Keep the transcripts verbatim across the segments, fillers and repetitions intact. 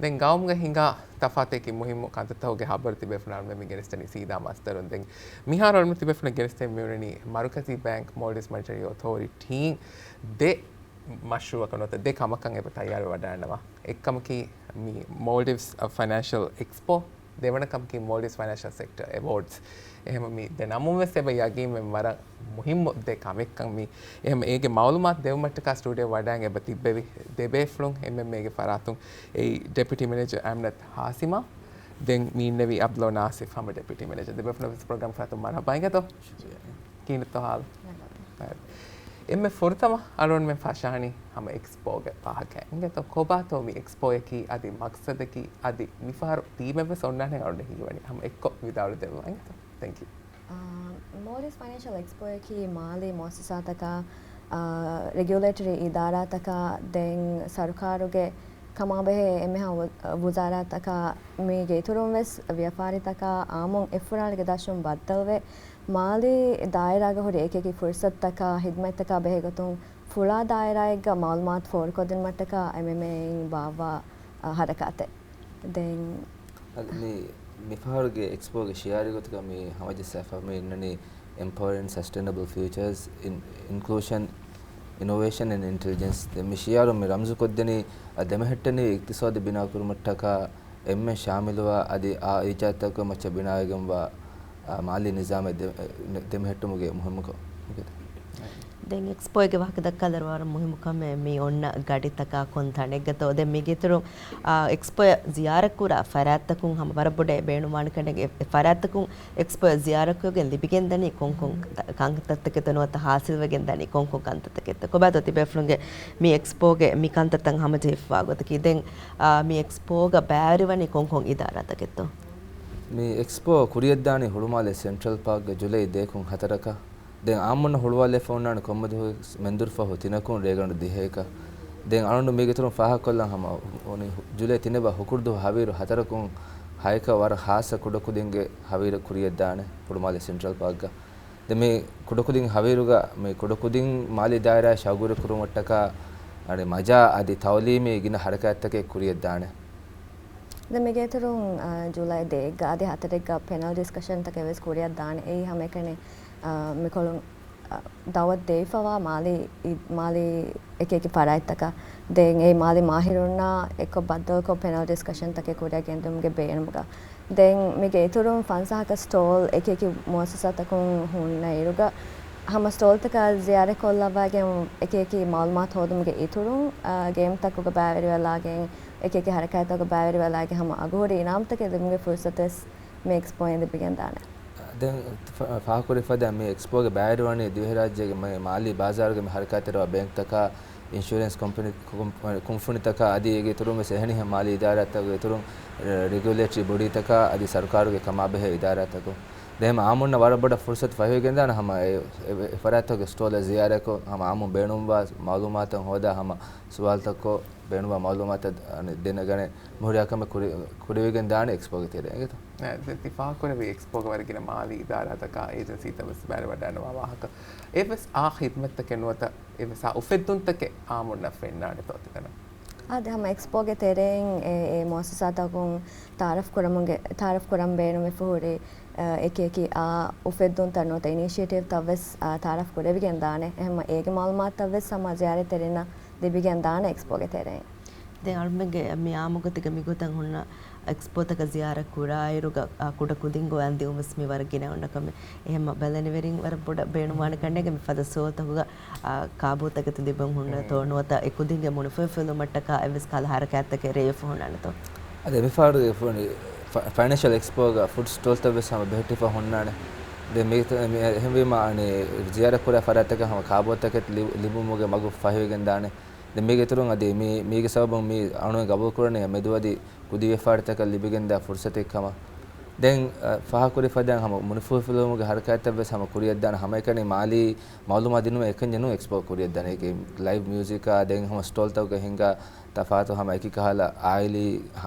ދެން ގައުމުގަ ހިނގާ ތަފާތަކީ މުހިއްމު ކަންތައްތަކުގެ ހަބަރު ތިބޭފުޅުން އަޅުމެން މި ގެނެސްދެނީ ސީދާ މަސްދަރުން. ދެން މިހާރު އަޅުމެން ތިބޭފުޅުން ގެނެސްދޭ މިވަނީ މަރުކަޒީ ބޭންކް، މޯލްޑިވްސް މަނިޓަރީ އޮތޯރިޓީން ދެ މަޝްރޫއަކަށް ނުވަތަ ދެ ކަމަކަށް އެބަ ތައްޔާރުވެވަޑައިގަންނަވާ. އެއްކަމަކީ މި މޯލްޑިވްސް ފައިނޭންޝަލް އެކްސްޕޯ، ދެވަނަ ކަމަކީ މޯލްޑިވްސް ފައިނޭންޝަލް ސެކްޓަރ އެވޯޑްސް. އެހެން މި ދެ ނަމުން ވެސް އެބަ ޔަގީންވެ ވަރަށް މުހިއްމު ދެ ކަމެއްކަން މި. އެހެން އޭގެ މައުލޫމާތު ދެވުމަށްޓަކާ ސްޓޫޑިއޯ ވަޑައިގެން އެބަ ތިއްބެވި ދެ ބޭފުޅުން އެމްއެމްއޭގެ ފަރާތުން އެއީ ޑެޕިއުޓީ މެނޭޖަރ އަމްނަތް ހާސިމާ، ދެން މި އިންނެވީ އަބްދުﷲ ނާސިފް ހަމަ ޑެޕިއުޓީ މެނޭޖަރ. ދެ ބޭފުޅުން ވެސް ޕްރޮގްރާމް ފަރާތުން މަރުޙަބާ އިނގޭތޯ. ކިހިނެއްތޯ ހާލު؟ އެންމެ ފުރަތަމަ އަޅުގަނޑުމެން ފަށާނީ ހަމަ އެކްސްޕޯގެ ވާހަކައެއް އިނގޭތޯ. ކޮބާތޯ މި އެކްސްޕޯއަކީ އަދި މަގްސަދަކީ އަދި މިފަހަރު ތީމެއްވެސް އޮންނާނެ އަޅުގަނޑަށް ހީވަނީ. ހަމަ އެއްކޮށް ވިދާޅުވެދެއްވާ އިނގޭތޯ. ތެންކް ޔޫ. އާ، މޯލްޑިވްސް ފައިނޭންޝަލް އެކްސްޕޯއަކީ މާލީ މުއައްސަސާތަކާ، އާ، ރެގިއުލޭޓަރީ އިދާރާތަކާ ދެން ސަރުކާރުގެ ކަމާބެހޭ އެންމެހާ ވު-، ވުޒާރާތަކާ މީގެ އިތުރުން ވެސް ވިޔަފާރިތަކާ އާއްމުން އެއްފުރާނަގެ ދަށުން ބައްދަލުވެ، މާލީ ދާއިރާގަ ހުރި އެކިއެކި ފުރުސަތުތަކާ ހިދުމަތްތަކާ ބެހޭގޮތުން ފުޅާ ދާއިރާއެއްގަ މައުލޫމާތު ފޯރުކޮށްދިނުމަށްޓަކާ އެމްއެމްއޭއިން ބާއްވާ، އަ، ހަރަކާތެއް. ދެން އަދި މި، މިފަހަރުގެ އެކްސްޕޯގެ ޝިއާރީ ގޮތުގަ މި ހަމަޖައްސާފަ މި އިންނަނީ Empowering Sustainable Futures in Inclusion, Innovation and Intelligence. ދެން މި ޝިއާރު މި ރަމްޒުކޮށްދެނީ އަ، ދެމެހެއްޓެނިވި އިޤްތިޞާދު ބިނާކުރުމަށްޓަކާ އެންމެ ޝާމިލުވާ އަދި އާ އިރުޝާދުތަކުގެ މައްޗަށް ބިނާވެގެންވާ، އާ، މާލީ ނިޒާމެއް ދެ-، ދެމެހެއްޓުމުގެ މުހިއްމުކަން. ދެން އެކްސްޕޯއެއްގެ ވާހަކަ ދައްކާލައިރު ވަރަށް މުހިއްމު ކަމެއް މި އޮންނަ ގަޑިތަކާ ކޮން ތަނެއްގަތޯ. ދެން މީގެ އިތުރުން، އާ، އެކްސްޕޯއަށް ޒިޔާރަތްކުރާ ފަރާތްތަކުން ހަމަ ވަރަށް ބޮޑަށް ބޭނުންވާނެ ކަންނޭނގެ އެ ފަރާތްތަކުން އެކްސްޕޯއަށް ޒިޔާރަތްކޮށްގެން ލިބިގެންދަނީ ކޮންކޮން ތަ-، ކަންތައްތަކެއްތޯ ނުވަތަ ހާސިލްވެގެންދަނީ ކޮންކޮން ކަންތައްތަކެއްތޯ. ކޮބާތޯ ތިބޭފުޅުންގެ މި އެކްސްޕޯގެ މި ކަންތައްތައް ހަމަޖެހިފަވާ ގޮތަކީ؟ ދެން، އާ، މި އެކްސްޕޯގަ ބައިވެރިވަނީ ކޮންކޮން އިދާރާތަކެއްތޯ؟ މި އެކްސްޕޯ ކުރިޔަށްދާނީ ހުޅުމާލެ ސެންޓްރަލް ޕާކްގެ ޖުލައި ދޭއް ކުން ހަތަރަކަށް. ދެން އާއްމުންނަށް ހުޅުވާލެވިފަ އޮންނާނެ ކޮންމެ ދުވަހެއް މެންދުރުފަހު ތިނަކުން ރޭގަނޑު ދިހައެކަށް. ދެން އަޅުގަނޑު މީގެ އިތުރުން ފާހަގަކޮށްލަން ހަމަ އޮނި ހު-، ޖުލައި ތިނެއް ވަ ހުކުރުދުވަހު ހަވީރު ހަތަރަކުން ހައެކަށް ވަރަށް ހާއްސަ ކުޑަކުދިންގެ ހަވީރެއް ކުރިޔަށްދާނެ ހުޅުމާލެ ސެންޓްރަލް ޕާކްގަ. ދެން މި ކުޑަކުދިން ހަވީރުގަ މި ކުޑަކުދިން މާލީ ދާއިރާއަށް ޝައުގުވެރިކުރުމަށްޓަކާ އަނެއް މަޖާ އަދި ތައުލީމީ ގިނަ ހަރަކާތްތަކެއް ކުރިޔަށްދާނެ. ދެން މީގެ އިތުރުން، އަ، ޖުލައި ދޭއްގަ އަދި ހަތަރެއްގަ ޕެނަލް ޑިސްކަޝަންތަކެއް ވެސް ކުރިޔަށްދާނެ. އެއީ ހަމައެކަނި، އަ، މިކޮޅުން، އަ، ދައުވަތު ދެވިފަވާ މާލީ، މާލީ އެކިއެކި ފަރާތްތަކަށް. ދެން އެ މާލީ މާހިރުންނާ އެއްކޮށް ބައްދަލުކޮށް ޕެނަލް ޑިސްކަޝަންތަކެއް ކުރިއަށް ގެންދިއުމުގެ ބޭނުމުގަ. ދެން މީގެ އިތުރުން ފަންސާހަކަށް ސްޓޯލް އެކިއެކި މުއައްސަސާތަކުން ހުންނަ އިރުގަ، ހަމަ ސްޓޯލްތަކާ ޒިޔާރަތްކޮށްލައްވައިގެން އެކިއެކި މައުލޫމާތު ހޯދުމުގެ އިތުރުން، އާ، ގޭމްތަކުގަ ބައިވެރިވެލާގެން އެކިއެކި ހަރަކާތްތަކުގަ ބައިވެރިވެލާގެން ހަމަ އަގުހުރި އިނާމުތަކެއް ލިބުމުގެ ފުރުސަތުވެސް މި އެކްސްޕޯއިން ލިބިގެންދާނެ. ދެން ފަ-، ފާހަގަކުރި ފަދަ މި އެކްސްޕޯގެ ބައިވެރިވަނީ ދިވެހިރާއްޖޭގެ މަ-، މާލީ ބާޒާރުގެ މި ހަރަކާތްތެރިވާ ބޭންކްތަކާ، އިންޝުއަރެންސް ކޮމްޕެނި-، ކުން-، ކުންފުނިތަކާ އަދި އޭގެ އިތުރުން ވެސް އެހެނިހެން މާލީ އިދާރާތަކުގެ އިތުރުން، ރެ-، ރެގިއުލޭޓަރީ ބޮޑީތަކާ އަދި ސަރުކާރުގެ ކަމާބެހޭ އިދާރާތަކުން. ދެން ހަމަ އާއްމުންނަށް ވަރަށް ބޮޑަށް ފުރުސަތު ފަހިވެގެންދާނެ ހަމަ އެ، އެ، އެ ފަރާތްތަކުގެ ސްޓޯލް ޒިޔާރަތްކޮށް ހަމަ އާއްމުން ބޭނުންވާ މައުލޫމާތު ހޯދާ ހަމަ ސުވާލުތަކުގެ ބޭނުންވާ މައުލޫމާތު ދެނެގަނެ މިހުރިހާ ކަމެއް ކުރި-، ކުރެވިގެން ދާނެ އެކްސްޕޯގެ ތެރޭ އިނގޭތޯ؟ އެ، ދެން ތި ފާހަގަކުރެއްވި އެކްސްޕޯގަ ވަރަށް ގިނަ މާލީ އިދާރާތަކާ އޭޖެންސީތައް ވެސް ބައިވެރިވަޑައިގަންނަވާ ވާހަކަ. އެއްވެސް އާ ޚިދުމަތްތަކެއް ނުވަތަ އެއްވެސް އާ އުފެއްދުންތަކެއް އާއްމުންނަށް ފެންނާނެތޯ ތިތަނަށް؟ އާދެ، ހަމަ އެކްސްޕޯގެ ތެރެއިން އެ، އެ މުއައްސަސާތަކުން ތައާރަފް ކުރަމުގެ، ތައާރަފް ކުރަން ބޭނުމިފަ ހުރި، އަ، އެކިއެކި އާ އުފެއްދުންތައް ނުވަތަ އިނިޝިއޭޓިވްތައް ވެސް، އަ، ތައާރަފް ކުރެވިގެން ދާނެ. އެހެންމަ އޭގެ މައުލޫމާތުތައް ވެސް ހަމަ ޒިޔާރަތްތެރިންނަށް ލިބިގެން ދާނެ އެކްސްޕޯގެ ތެރެއިން. ދެން އަޅުމެންގެ މި އާއްމުގޮތުގެ މިގޮތަށް ހުންނަ އެކްސްޕޯތަކަށް ޒިޔާރަތް ކުރާއިރުގަ، އާ، ކުޑަކުދިން ގޮވަން ދިއުން ވެސް މި ވަރަށް ގިނަ އޮންނަ ކަމެއް. އެހެންމަ ބަލަނިވެރިން ވަރަށް ބޮޑަށް ބޭނުންވާނެ ކަންނޭނގެ މި ފަދަ ސޯތަކުގަ، އާ، ކާބޯތަކެތި ލިބެން ހުންނަތޯ ނުވަތަ އެ ކުދިންގެ މުނިފުހިފުލުމަށްޓަކާ އެއްވެސް ކަހަލަ ހަރަކާތްތަކެއް ރޭވިފަ ހުންނާނެތޯ؟ އަދި އެމިފަހަރުގެ ފަ-، ފައިނޭންޝަލް އެކްސްޕޯގަ ފުޑް ސްޓޯލްތައް ވެސް ހަމަ ބެހެއްޓިފަ ހުންނާނެ. ދެން މި-، މި-، އެހެންވީމަ އަނެއް ޒިޔާރަތް ކުރާ ފަރާތްތަކަށް ހަމަ ކާބޯތަކެތި ލި-، ލިބުމުގެ މަގު ފަހިވެގެން ދާނެ. ދެން މީގެ އިތުރުން އަދި މީ-، މީގެ ސަބަބުން މީ އަޅުގަނޑު ގަބޫލު ކުރަނީ މެދުވަދި ކުދި ވިޔަފާރިތަކަށް ލިބިގެންދާ ފުރުސަތެއް ކަމަށް. ދެން، އަ، ފާހަގަކުރި ފަދައިން ހަމަ މުނިފުހިފުލުވުމުގެ ހަރަކާތްތައް ވެސް ހަމަ ކުރިޔަށްދާނެ. ހަމައެކަނި މާލީ މައުލޫމާތު ދިނުމަށް އެކަންޏެއް ނޫން އެކްސްޕޯ ކުރިޔަށްދާނެ. އޭގެ ލައިވް މިއުޒިކާ ދެން ހަމަ ސްޓޯލްތަކުގަ ހިނގާ ތަފާތު ހަމަ އެކި ކަހަލަ އާއިލީ،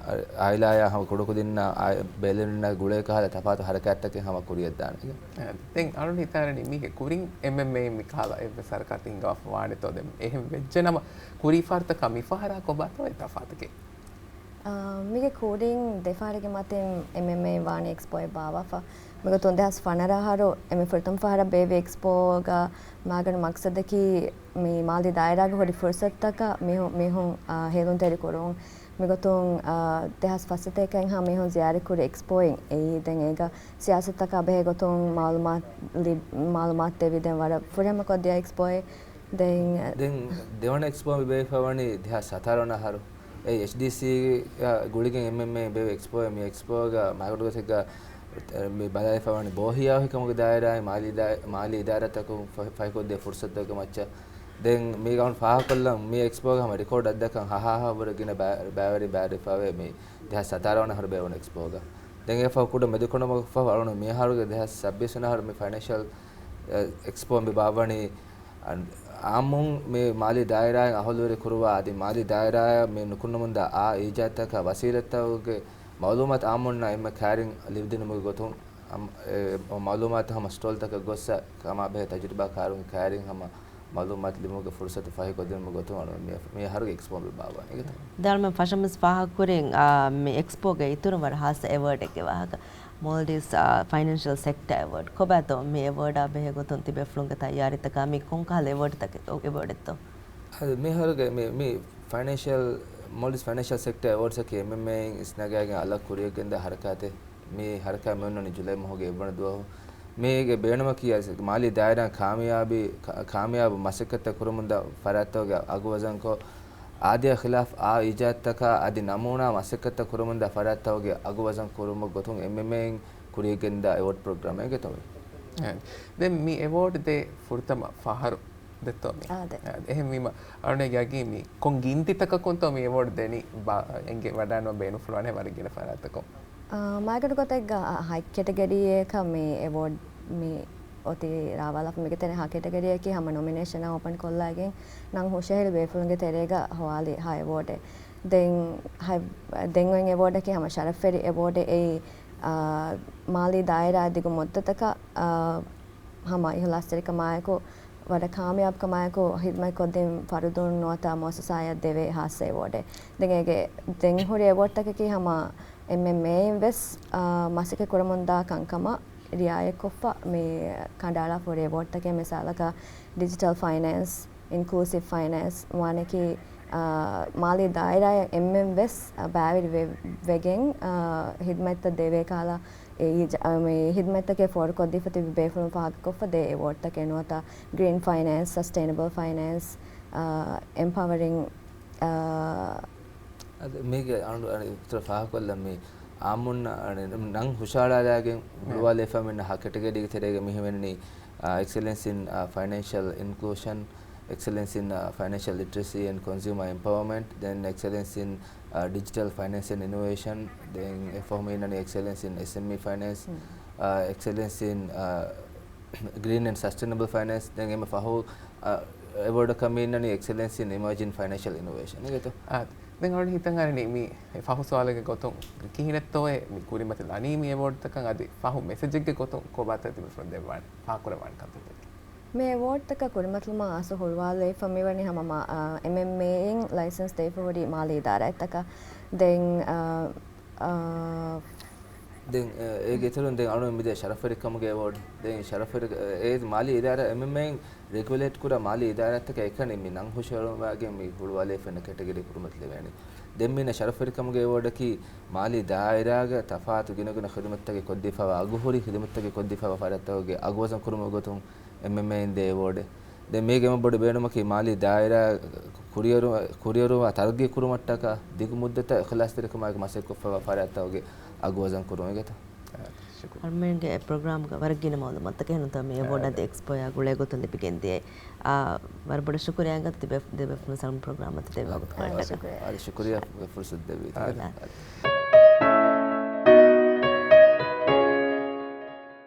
އާއިލާއާ ހަމަ ކުޑަކުދިންނާ އާ-، ބޭލެނިންނާ ގުޅޭ ކަހަލަ ތަފާތު ހަރަކާތްތަކެއް ހަމަ ކުރިޔަށްދާނެ. އެ، ދެން އަޅުން ހިތާރަނީ މީގެ ކުރިން އެމްއެމްއޭ މި ކަހަލަ އެއްވެސް ހަރަކާތެއް ހިނގަވާފަ ވާނެތޯ؟ ދެން އެހެން ވެއްޖެނަމަ ކުރީ ފަހަރުތަކާ މިފަހަރާ ކޮބާތޯ އެ ތަފާތަކީ؟ މީގެ ކުރިން ދެފަހަރެއްގެ މަތިން އެމްއެމްއޭ ވާނީ އެކްސްޕޯއެއް ބާއްވާފަ. މިގޮތުން ދެހާސް ފަނަރަ އަހަރު އެމްއެ ފުރަތަމަ ފަހަރަށް ބޭއްވި އެކްސްޕޯގަ މާގަނޑު މަގްސަދަކީ މި މާލީ ދާއިރާގަ ހުރި ފުރުސަތުތަކަށް މީހު-، މީހުން، އާ، ހޭލުންތެރި ކުރުން. މިގޮތުން، އާ، ދެހާސް ފަސްސަތޭކައެއްހާ މީހުން ޒިޔާރަތްކުރި އެކްސްޕޯއިން އެއީ. ދެން އޭގަ ސިޔާސަތުތަކާ ބެހޭ ގޮތުން މައުލޫމާތު ލި-، މައުލޫމާތު ދެވި ދެން ވަރަށް ފުރިހަމަ ކޮށްދިޔަ އެކްސްޕޯއެއް. ދެން، ދެން ދެވަނަ އެކްސްޕޯ މި ބޭއްވިފަ ވަނީ ދެހާސް ހަތާރަ ވަނަ އަހަރު. އެ އެޗްޑީސީ ގުޅިގެން އެމްއެމްއޭ ބޭއްވި އެކްސްޕޯއެއް. މި އެކްސްޕޯގަ މާގަނޑު ގޮތެއްގަ މި ބަލާލިފަ ވަނީ ބޯހިޔާވަހިކަމުގެ ދާއިރާއިން މާލީ ދާ-، މާލީ އިދާރާތަކުން ފަ-، ފަހިކޮށްދޭ ފުރުސަތުތަކުގެ މައްޗަށް. ދެން މީގަ އަޅުން ފާހަގަކޮށްލަން މި އެކްސްޕޯގަ ހަމަ ރެކޯޑް އަށްދަކަށް ހަހާހާ ވުރެ ގިނަ ބައި-، ބައިވެރިން ބައިވެރިވެފަވޭ މި ދެހާސް ހަތާރަ ވަނަ އަހަރު ބޭއްވުނު އެކްސްޕޯގަ. ދެން އެފަހު ކުޑަ މެދުކޮނޑުމަގުފަހު އަޅުން މިއަހަރުގެ ދެހާސް ސައްބީސް ވަނަ އަހަރު މި ފައިނޭންޝަލް، އެ، އެކްސްޕޯ މި ބާއްވަނީ އާއްމުން މި މާލީ ދާއިރާއިން އަހުލުވެރި ކުރުވާ އަދި މާލީ ދާއިރާއަށް މި ނުކުންނަމުންދާ އާ އީޖާދުތަކާ ވަސީލަތްތަކުގެ މައުލޫމާތު އާއްމުންނަށް އެންމެ ކައިރިން ލިބިދިނުމުގެ ގޮތުން، އަމް-، އެ، މައުލޫމާތު ހަމަ ސްޓޯލްތަކަށް ގޮއްސަ ކަމާބެހޭ ތަޖުރިބާ ކާރުން ކައިރިން ހަމަ މައުލޫމާތު ލިބުމުގެ ފުރުސަތު ފަހިކޮށްދިނުމުގެ ގޮތުން އަޅު މި-، މި އަހަރުގެ އެކްސްޕޯ މި ބާއްވަނީ. އިނގޭތޯ؟ ދާނަމެން ފަށަމުސް ފާހަގަކުރިން، އާ، މި އެކްސްޕޯގެ އިތުރުން ވަރަށް ހާއްސަ އެވޯޑެއްގެ ވާހަކަ. މޯލްޑިވްސް، އާ، ފައިނޭންޝަލް ސެކްޓަ އެވޯޑް. ކޮބާތޯ މި އެވޯޑާ ބެހޭ ގޮތުން ތިބޭފުޅުންގެ ތައްޔާރީތަކާ މީ ކޮންކަހަލަ އެވޯޑްތަކެއް، އެވޯޑެއްތޯ؟ އަދި މިހާރުގެ މި، މި ފައިނޭންޝަލް، މޯލްޑިވްސް ފައިނޭންޝަލް ސެކްޓަ އެވޯޑްސްއަކީ އެމްއެމްއޭއިން އިސްނަގާގެން އަލަށް ކުރިޔަށްގެންދާ ހަރަކާތެއް. މި ހަރަކާތް މިއޮންނަނީ ޖުލައި މަހުގެ އެއްވަނަ ދުވަހު. މީގެ ބޭނުމަކީ އަސް މާލީ ދާއިރާ ކާމިޔާބީ، ކާ-، ކާމިޔާބު މަސައްކަތްތައް ކުރަމުންދާ ފަރާތްތަކުގެ އަގު ވަޒަންކޮށް، އާދަޔާ ޚިލާފް އާ އީޖާދުތަކާ އަދި ނަމޫނާ މަސައްކަތްތައް ކުރަމުންދާ ފަރާތްތަކުގެ އަގު ވަޒަން ކުރުމުގެ ގޮތުން އެމްއެމްއޭއިން ކުރިޔަށްގެންދާ އެވޯޑް ޕްރޮގްރާމެއް އިނގޭތޯ. އެ، ދެން މި އެވޯޑް ދޭ ފުރަތަމަ ފަހަރު ދެއްތޯ މި؟ އާ، ދެ. އާ، އެހެންވީމަ، އަޅުގަނޑުގެ އަގީ މި ކޮން ގިންތިތަކަކުންތޯ މި އެވޯޑް ދެނީ؟ ބާ-، އެނގޭ ވަޑާނު ބޭނުންފުޅުވާނެ ވަރަށް ގިނަ ފަރާތަކުން. އާ، މާގަނޑު ގޮތެއްގަ ހަތް ކެޓަގަރީއަކަށް މި އެވޯޑް މި އޮތީ ރާވާލާފަ. މީގެ ތެރޭ ހަ ކެޓަގަރީއަކީ ހަމަ ނޮމިނޭޝަން އޯޕަން ކޮށްލައިގެން ނަން ހުށަހެޅި ބޭފުޅުންގެ ތެރޭގަ ހޮވާލި ހަ އެވޯޑެއް. ދެން ހަ-، ދެން އޮތް އެވޯޑަކީ ހަމަ ޝަރަފްވެރި އެވޯޑެއް. އެއީ، އާ، މާލީ ދާއިރާ ދިގު މުއްދަތަކަށް، އާ، ހަމަ އިހުލާސްތެރިކަމާއެކު، ވަރަށް ކާމިޔާބުކަމާއެކު ހިދުމަތްކޮށްދިން ފަރުދުން ނުވަތަ މުއައްސަސާއަށް ދެވޭ ހާއްސަ އެވޯޑެއް. ދެން އޭގެ ދެން ހުރި އެވޯޑްތަކަކީ ހަމަ އެމްއެމްއޭއިން ވެސް، އާ، މަސައްކަތް ކުރަމުންދާ ކަންކަމަށް ރިއާޔަތްކޮށްފަ މި ކަނޑައަޅާފަ ހުރި އެވޯޑްތަކެއް. މިސާލަކަށް ޑިޖިޓަލް ފައިނޭންސް، އިންކްލޫސިވް ފައިނޭންސް، ވާނެކީ، އާ، މާލީ ދާއިރާއަށް އެމްއެމް ވެސް، އާ، ބައިވެރި ވެ-، ވެގެން، އާ، ހިދުމަތްތައް ދެވޭ ކަހަލަ އެއީ ޖަ-، އާ، މި ހިދުމަތްތަކެއް ފޯރުކޮށްދީފަ ތިބި ބޭފުޅުން ފާހަގަކޮށްފަ ދޭ އެވޯޑްތަކެއް ނުވަތަ ގްރީން ފައިނޭންސް، ސަސްޓެއިނަބަލް ފައިނޭންސް، އާ، އެމްޕަވަރިން، އާ، އަދި މީގެ އަޅު-، އަޅު އިތުރަށް ފާހަގަކޮށްލަން މި އާއްމުން އަ-، ނަން ހުށަހަޅާލައިގެން ހުޅުވާލެވިފަ މިންނަ ހަ ކެޓަގަރީގެ ތެރޭގަ މި ހިމެނެނީ، އާ، އެކްސެލެންސް އިން، އާ، ފައިނޭންޝަލް އިންކްލޫޝަން، އެކްސެލެންސް އިން، އާ، ފައިނޭންޝަލް ލިޓްރެސީ އެންޑް ކޮންސިއުމަރ އެމްޕަވަރމަންޓް، ދެން އެކްސެލެންސް އިން، އާ، ޑިޖިޓަލް ފައިނޭންސް އެންޑް އިނޮވޭޝަން، ދެން އެފަހު މި އިންނަނީ އެކްސެލެންސް އިން އެސްއެމްއީ ފައިނޭންސް، އާ، އެކްސެލެންސް އިން، އާ، ގްރީން އެންޑް ސަސްޓެނަބަލް ފައިނޭންސް، ދެން އެންމެ ފަހު، އަ، އެވޯޑަކަށް މި އިންނަނީ އެކްސެލެންސް އިން އިމާޖިން ފައިނޭންޝަލް އިނޮވޭޝަން އިނގޭތޯ؟ އާ، ދެން އަޅުގަނޑު ހިތަށް އަރަނީ މި ފަހު ސުވާލެއްގެ ގޮތުން ކިހިނެއްތޯއޭ މި ކުރިމަތިލާނީ މި އެވޯޑްތަކަށް؟ އަދި ފަހު މެސެޖެއްގެ ގޮތުން ކޮބާތޯ ތިބޭފުޅުން ދެއްވާނެ، ފާހަގަކުރައްވާނެ ކަންތައްތަކެއް؟ މި އެވޯޑްތަކަށް ކުރިމަތިލުމަށް އައިސް ހުޅުވާލެވިފަ މިވަނީ ހަމަ މާ-، އަ، އެމްއެމްއޭއިން ލައިސަންސް ދެވިފަ ހުރި މާލީ އިދާރާތަކަށް. ދެން، އަ، އާ، ދެން، އެ، އޭގެ އިތުރުން ދެން އަޅުގަނޑު މިދިޔަ ޝަރަފްވެރިކަމުގެ އެވޯޑް، ދެން ޝަރަފްވެރި-، އެ، އޭ މާލީ އިދާރާ އެމްއެމްއޭއިން ރެގިއުލޭޓް ކުރާ މާލީ އިދާރާތަކަށް އެކަނި މި ނަން ހުށަހެޅުމާގެން މި ހުޅުވާލެވިފަ އިންނަ ކެޓަގަރީ ކުރިމަތިލެވޭނެ. ދެން މި އިންނަ ޝަރަފްވެރިކަމުގެ އެވޯޑަކީ މާލީ ދާއިރާގަ ތަފާތު ގިނަގުނަ ޚިދުމަތްތަކެއް ކޮށްދީފައިވާ، އަގުހުރި ޚިދުމަތްތަކެއް ކޮށްދީފައިވާ ފަރާތްތަކުގެ އަގުވަޒަން ކުރުމުގެ ގޮތުން އެމްއެމްއޭއިން ދޭ އެވޯޑެއް. ދެން މީގެ އެންމެ ބޮޑު ބޭނުމަކީ މާލީ ދާއިރާ ކުރިއެރު-، ކުރިއެރުމާ ތަރައްގީ ކުރުމަށްޓަކާ ދިގު މުއްދަތަށް އިޚްލާޞްތެރިކަމާއެކު މަސައްކަތްކޮށްފައިވާ ފަރާތްތަކުގެ އަގުވަޒަން ކުރުމުގެ ތަ. އަޅުމެންގެ އެ ޕްރޮގްރާމްގަ ވަރަށް ގިނަ މައުލޫމާތުތަކެއް ހެނުންތޯ މި އެވޯޑް އަދި އެކްސްޕޯއާ ގުޅޭ ގޮތުން ލިބިގެން ދިޔައީ. އާ، ވަރަށް ބޮޑަށް ޝުކުރިއްޔާ ތިބޭ-، ދެބޭފުޅުން ސަލާމް ޕްރޮގްރާމަށް ދެއްވާ ވަގުތުކޮޅަށްޓަކާ. އާ، ޝުކުރިއްޔާ ފުރުސަތު ދެއްވީ. އާ.